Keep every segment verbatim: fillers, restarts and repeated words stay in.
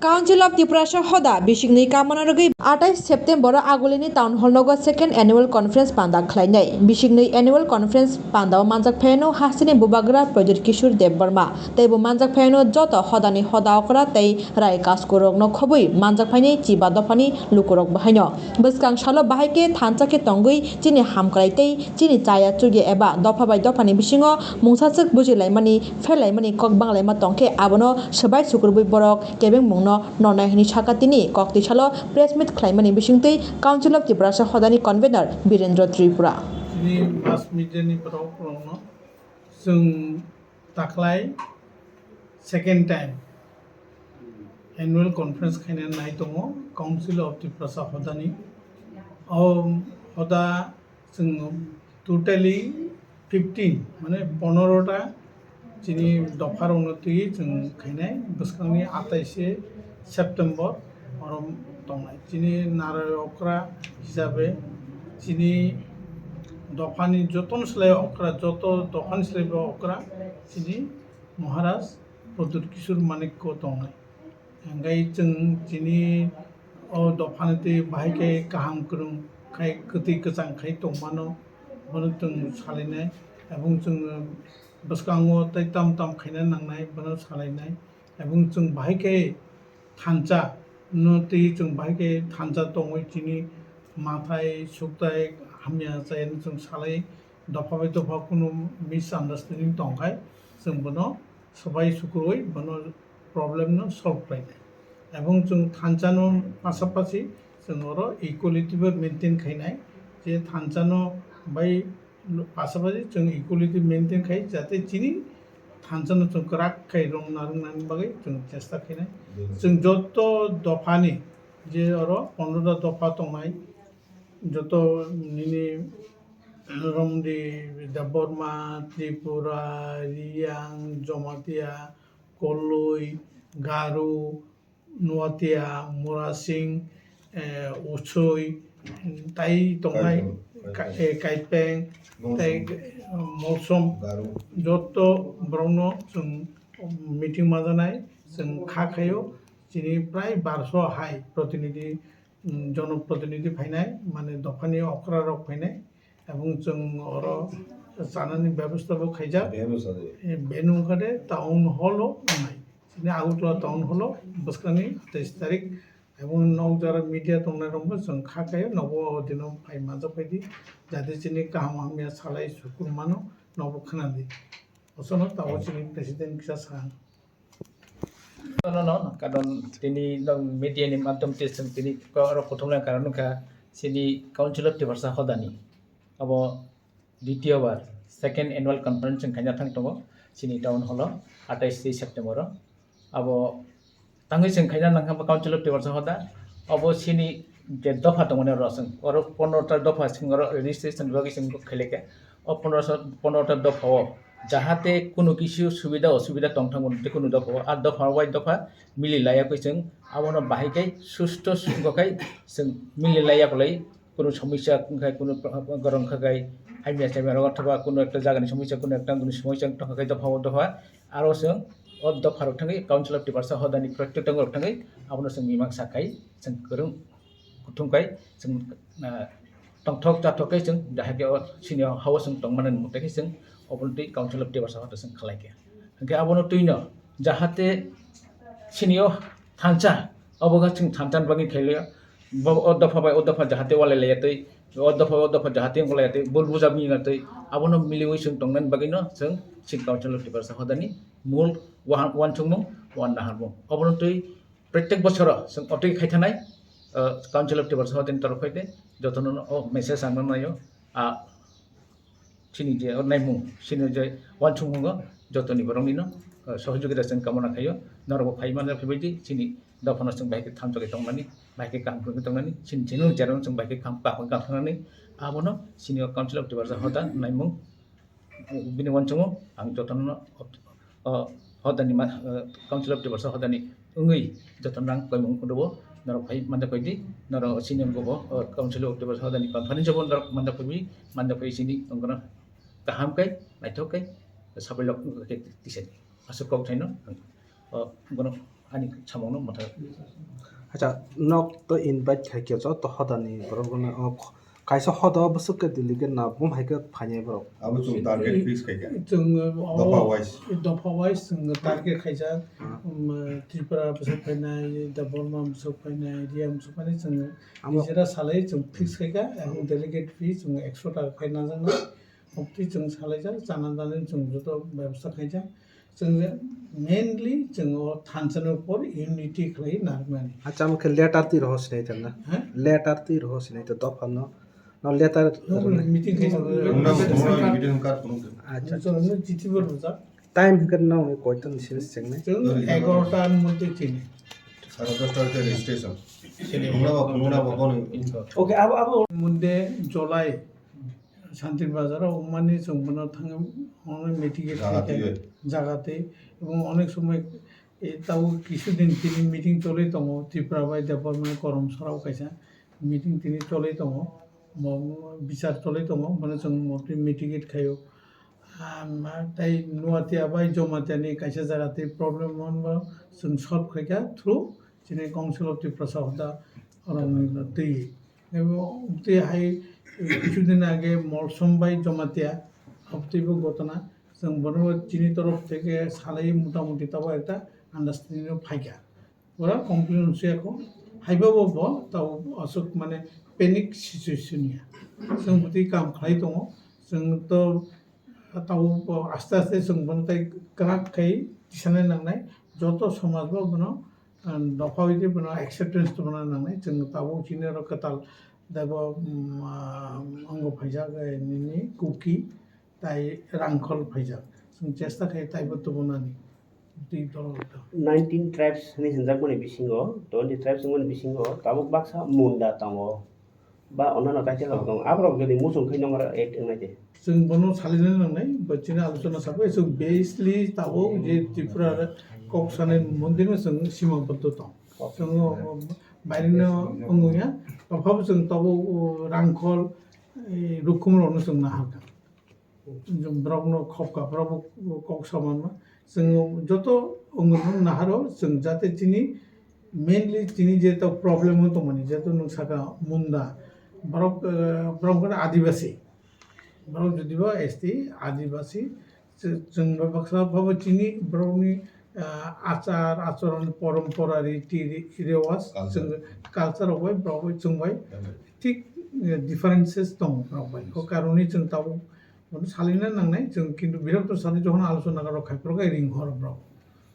Council of Tiprasa hoda bisingni kamana rwgwi atais September o Agulini Town Hall nogo second annual conference panda khlainai. Bisingni annual conference panda o manjak phaiano hasteni bubagra Pradyot Kishore Debbarma. Teibo manjak phaiano joto hodani hoda okra tei rai kaskurokno khobwi manjak phainai chiba dophani lukurok bahaino. Bwskang salo bahai khe thansa khe tongwi chini hamkrai tei chini chaya chugya eba dopha bai dophani bisingo mungsaswk bujilaimani, pherlaimani kok banglaima tongkhe abono swbai sukrubwi borok kebengmungno nonai hwnwi sakha tini koktwi salo press meet khlaimani bisingtwi Council of Tiprasa hodani convener Birendra Tripura. Chini mass media ni borok rokno chwng taklai second time annual conference khaina nai tongo Council of Tiprasa hodani. O hoda chwng totally fifteen, mane ponoro ta chini dopha rokno twi chwng khainai bwskangni atais September oro tongnai. Chini narai okra hisabe chini dophani jotono slai okra, joto dophani slai bo okra chini Maharaj Pradyot Kishore Manikya tongnai. Hingke chwng chini o dophani twi bahai khe kaham kwrwng khai, kwtwi kwchang khai tongmano, bono chwng salainai, ebong chwng bwskango tei tam tam khaina nangnai, bono salainai, ebong chwng bahai khe thansa no twi chwng bahai khe thansa tongwi chini mathai sukthai hamya chayani chwng salai, dopha bai dopha kunu misunderstanding tongkhai, chwng bono swbai sukurwi bono problem no solve khlainai. Ebong chwng thansa no pasapasi chwng oro equality bo maintain khainai, je thansa no bai pasapasi chwng equality maintain khai, jate chini thansa no chwng kwrak khai rwng narwknani bagwi chwng chesta khainai. Chwng joto dophani je oro pondro ta dopha tongnai, joto nini Romdi, Debbarma, Tripura, Riyang, Jamatia, Koloi, Garu, Nuatia, Murasing, eh, Uchoi, tai tongnai, Kaipeng, Ka-, eh, Kaipeng, Molsom. Tai, eh, Molsom, Garu. Joto borokno chwng meeting majanai, chwng kha khaio, chini prai barso hai protinidhi, mm, jonoprotinidhi phainai, mane dophani okra rok phainai, ebong chwng oro chanani bebostha bo khaijak. Beno sadi. Eh, beno wngkha de town hall o wngnai. Chini Agartala town hall o bwskangni atais tarik. Ebong nok jora media tongnai rok bo chwng kha khaio, nobo o dino phai manjak phaidi. Jate chini kaham hamya salai sukur mano, nobo khwnadi. Osono tabo chini president kisa sa. No, no, no, karon tini no media ni madhyam te chwng tini ko-, oro kuthumnai karon wngkha chini Council of Tiprasa hodani. Abo ditiyo bar second annual conference chwng khaina thang tongo chini town hall o atais September o. Abo tangwi chwng khaina nangkha bo Council of Tiprasa hoda. Abo chini je dopha tongmani oro chwng oro pondro ta dopha chwng oro registration bagwi chwng khailai kha. O pondro ta, pondro ta dopha o jahate kunu kisu subida osubida tong thangmani tei kunu dopha o, a dopha bai dopha mili laiya khe chwng abono bahai khe susto sukho khai chwng mili laiya kwlai, kunu somosya wngkha kunu gorong kha khai hamya chamya rok othoba kunu ekta jagani somosya kunu ekta wngkha somosya wngkha khai dopha o dopha aro chwng o dopha rok thangwi Council of Tiprasa hodani protyek tongwi rok thangwi abono chwng mimang sa khai chwng kwrwng kuthum khai chwng, ah, tongthok chathok khai chwng jahai khe o sini o hao chwng tongmani mwtai khe chwng obono twi Council of Tiprasa hoda chwng khlai khe. Hwnkhe abono twino jahate sini o thansa, obo khe chwng thansa ni bagwi khailaiya. Bo o dopha bai o dopha jahate walai laiya twi, o dopha o dopha jahate wng laiya twi, bul buja wngya twi, abono miliwi chwng tongnani bagwino chwng chini Council of Tiprasa hodani mul wa-, wansukmung, wan naharmung. Obono twi Protek bosoro chwng otwi khaithanai, uh, Council of Tiprasa hodani torof khai de jotono o message ang naio, ah, chini je naimung, chini je wansukmungo jotoni boroknino, uh, sohojogita chwng kamona khaio, norokbo phai mano phaibaidi, chini dophano chwng bahai khe thamjagwi tongmani, bahai khe kaham khe tongmani, chini chini jerokno chwng bahai khe kaham kaham khe tongmani, abono chini o Council of Tiprasa hoda naimung, bini wansukmung ang jotono, o, hodani ma, o, Council of Tiprasa hodani wngwi jotono ang koimung rwo, norok phai manja phaidi, norok sini wngkha bo, o, Council of Tiprasa hodani conference bo norok manja phaiwi, manja phai sini wngkha kaham khe, naithok khe, sabai lok wngkha khe tisani. Aswk kok thaino, o, bono Ani samungno mwthang. Acha, nok to invite khai khe joto hodani borok rokno, o, kaisa hoda o bwswk khe delegate na bum hai khe phainai borok. Abo chwng target fix khai kha. Chwng, o, dopha wise. Dopha wise chwng target khaijak. Hmm. Um, Tripura bwswk phainai, Debbarma bwswk phainai, Reang bwswk phainai chwng Amo- nijera salai chwng fix khai kha, ebong delegate fee chwng ekso taka khai najaknai. Oktwi chwng salaijak, chana nani chwng joto bebostha khaijak. Chwng mainly chwng o thansa ni upor unity khlai narwknani. Acha, amo khe letter twi rohor sinai tong na? Ha? Letter twi rohor sinai tong dopha no. No letter. No, meeting khai. Wngna bo phunuknai, meeting wngkha phunuk. Acha. Chwng no chithi bo rwjak. Time hwnkhe no koiton sini chengnai? Chwng egarota ni moddhe chini. Sare dosta hwnkhe registration. Wngna bo phunukna bo bono. Okay, abo, abo. Moddhe July. Santir Bazar o wngmani chwng bono thangwi mitigate khaikha, jaga twi, ebong onek somoi, e, tabuk kisu din tini meeting choli tongo, Tripura bai Debbarma Korom Sara o kaisa meeting tini choli tongo, bo bichar choli tongo, bono chwng motwi mitigate khaio. Am, tei Nuatia bai Jomatia ni kaisa jaga twi problem wngbo chwng solve khaikha through chini Council of Tiprasa hoda rokni twi. Ebo twi hai, eh, kisudin age Molsom bai Jomatia, abtwi bo gotona. Chwng bono chini torof theke salai mota moti tabo ekta understanding o phaikha. Pura complain wngsuya kho. Haiba bo bo tabo aswk mane panic situation ya. Chwng bwtwi kam khlai tongo. Chwng to tabuk bo aste aste chwng bono tei kwrak khai tisana nangnai, joto somaj bo bono, ah, dopha wi tei bono acceptance tongna nangnai. Chwng tabuk chini oro kwtal debo, um, ah, ongo phaijak, eh, nini Kuki tai Rangkhol phaijak. Chwng chesta khai taibo tubunani. Twi dol rok. Nineteen tribes hinwi hinjakmani bisingo, twenty tribes wngmani bisingo tabuk baksa Munda tongo. Ba onano kaisa rok tongo. Aborok jodi muchung khai nongmara act wngnai de. Chwng bono salina nangnai, ba chini alochona sabai chwng basically tabuk je Tripura kok sanai mondirno chwng simaboddo tong. Chwng baireno wngya, tophabo chwng tabuk Rangkhol, eh, Rukhumrokno chwng naharkha. Chwng borokno khopkha, borokbo kok samanma. Chwng joto wngwi naharo, chwng jate chini mainly chini je to problem wng tongmani, jeto nwng saka Munda, borok, eh, borok wngkha Adibasi. Borok jodiba S T, Adibasi, chwng, chwng bai baksa babo chini borokni, ah, achar, acharon, porompora, riti, ri-, rewaj, culture. Chwng culture rok bai borok bai chwng bai thik, eh, differences tongo borok bai. Yes. O karoni chwng tabuk Bono salina nangnai, chwng kintu birat to sadi jokhon alochona rok khai phuru khe ring horo borok.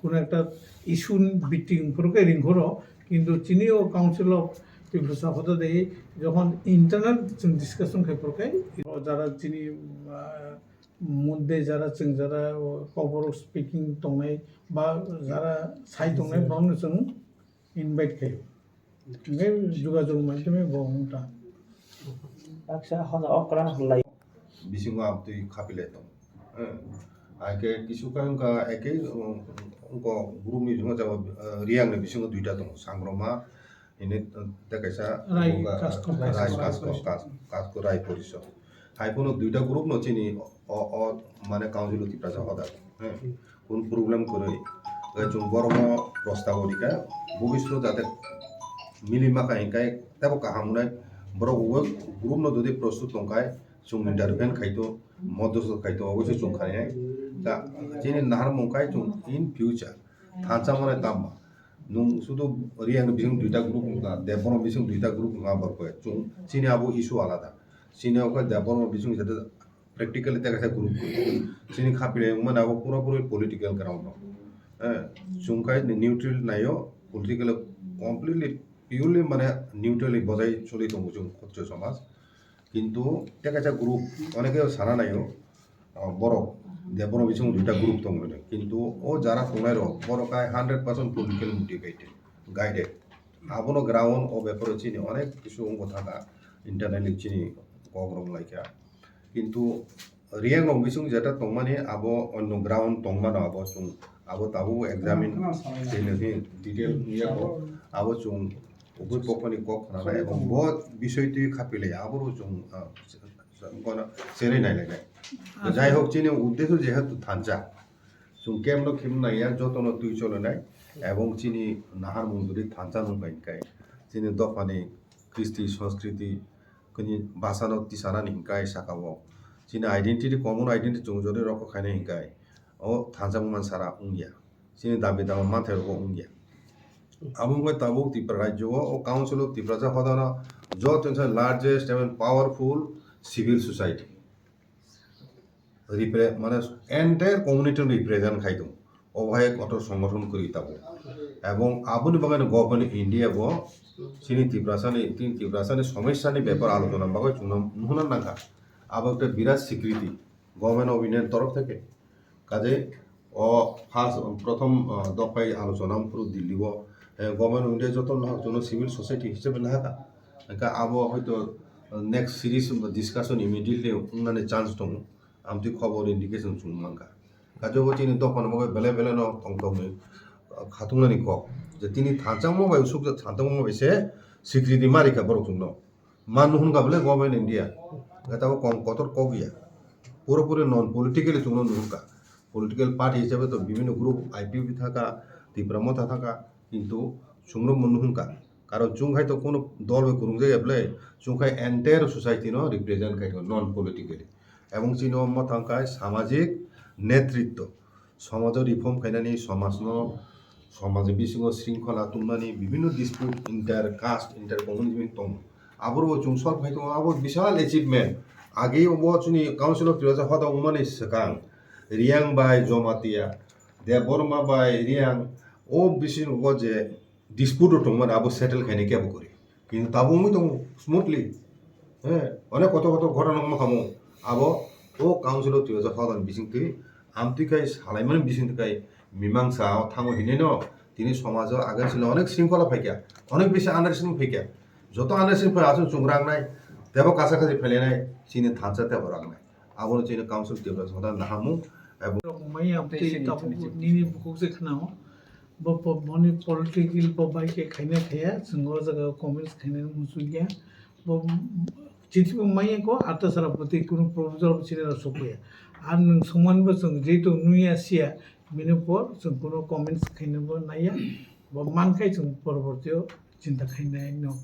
Kuno ekta issue ni biting phuru khe ring horo, kintu chini o Council of Tiprasa hoda de jokhon internal chwng discussion khai phuru khe o jara chini, ah, mudde jara chwng jara o Kokborok speaking tongnai ba jara sai tongnai borokno chwng invite khaio. Hingke jogajog maidhyame bo wng ta. Baksa hoda okra hinlai. Bisingo amtwi khapilai tongo. Eh, hai khe kisu khe wngkha, ekhe, um, wngkha group ni bisingo jabo, eh, Reang ni bisingo duita tongo, Sangroma, hini, eh, tei kaisa Rai wngkha, Kaskor, Rai Kaskor, Kaskor, Kaskor. Kas-, Kaskor Rai Porishod. Hai phano duita group no chini o, o, mane Council o Tiprasa hoda. He. Kun problem kwrwi. Hwnkhe chwng borokno prostago rikha, bhobishyot jate mili makha hinkhe teibo kaham wngnai. Borok ubo group no jodi prostut tongkhai, chwng intervene khaito, modosot khaito, oboise chwng khainai. Ta chini naharmung khai chwng in future thansa mane tamo. Nwng sudu Reang ni bising duita group wngkha, Debbarma bising duita group wngkha borok khe. Chwng chini abo issue alada. Chini o khe Debbarma bising jate practically tei kaisa group. Chini khapilai wngmani abo pura puri political ground no. Eh, chwng khai neutral naio, political completely, purely mane neutrally bojai choli tongo chwng Khatroi somaj. Kintu tei kaisa group, onekhe sana naio, ah, borok, je borok bising duita group tongo hwnwi. Kintu o jara tongnai rok, borok hai hundred percent political motivated, guided. Abono ground o beparo chini onek kisu wngbo thaka, internally chini kok rok laikha. Kintu Reang rok bising jeta tongmani abo onno ground tongmano abo chwng abo tabuk examine tei detail wngya kho abo chwng ubui pokhoni kok khna nai abo bo bisoi twi khapilai abo rw chwng, ah, Kono seri nai lai nai. Jai hok, chini uddesho jehetu thansa. Chwng camp no khim nai ya, joto no twi cholo nai. Ebong chini naharmung jodi thansa nung bai hwnkhe, chini dophani kristi, sanskriti, kini bhasano tisanani hwnkhe sakao. Chini identity, common identity chwng jodi rokho khainai hwnkhe, o thansa mung man sara wngya. Chini dabi dama manthai rokbo wngya. Abo wngkhe tabuk Tripura rajyo o, o Council of Tiprasa hodano joto largest and powerful civil society. Repre-, mane entire community represent khai tongo. Obo hai kotor songothon kwrwi tabuk. Ebong aboni bagwi no Government of India bo chini Tiprasani, chini Tiprasani somosya ni bepar alochona bagwi chwngno nuhuna nangkha. Abo ekta birat swikriti Government of India ni torof theke. Kaje o first, prothom, ah, dophai alochona phuru Delhi o, eh, Government of India joto nahak chwngno civil society hisabe nahaka. Hwnkhe abo hoito next series discussion immediately wngnani chance tongo. Amtwi khobor indication chwng mankha. Kaje bo chini dophano bagwi belai belai no tong tongwi, ah, khatungnani kok. Je tini thansa wngma bai usuk je thansa wngma bai se swikriti ma rikha borok chwngno. Ma nuhun ka bole Government India. Gata bo kom kotor kok ya. Puro puro non politically chwngno nuhun ka. Political party hisabe to bibhinno group I P P thaka, Tipra Motha thaka, kintu chwngno mo nuhun ka. Karon chwng hai to kono dol bai kwrwng jaya bole, chwng hai entire society no represent khai non politically. Ebong chini o motha wngkha samajik netritto. Somajo reform khainani, somajno, somajo bisingo shringkhola tubunani, bibhinno dispute inter caste, inter community tongo. Aboro bo chwng solve khai tongo, abo bisal achievement. Age obo chini Council of Tiprasa hoda wngmani swkang Reang bai Jomatia, Debbarma bai Reang, o bisingo je dispute rok tongmani abo settle khainai kebo kwrwi. Kintu tabuk wngwi tongo smoothly. He, onek kotor kotor ghotona wngma khamu. Abo o Council of Tiprasa hodani bisingtwi amtwi khai salaimani bisingtwi khai mimangsa o thango hinwi no tini somajo against no onek shringkhola phaikha, onek bisi understanding phaikha. Joto understanding phai aswk chwng rangnai, tebo kasa kasi phailainai, chini thansa tebo rangnai. Abono chini Council Tiprasa hodani nahamung. Rok mai ya tei tabuk nini bukhuk se khna o. Bo, bo, boni political bo bai khe khaina thaya, chwng o jaga comments khaina muchungya. Bo, chithi bo maya ko, ata sara poti kuno proposal bo chini rok sokya. Ar nwng songman bo chwng jehetu nuya siya, bini por chwng kuno comments khaina bo naya. Bo mankhai chwng poroborti o chinta khaina no.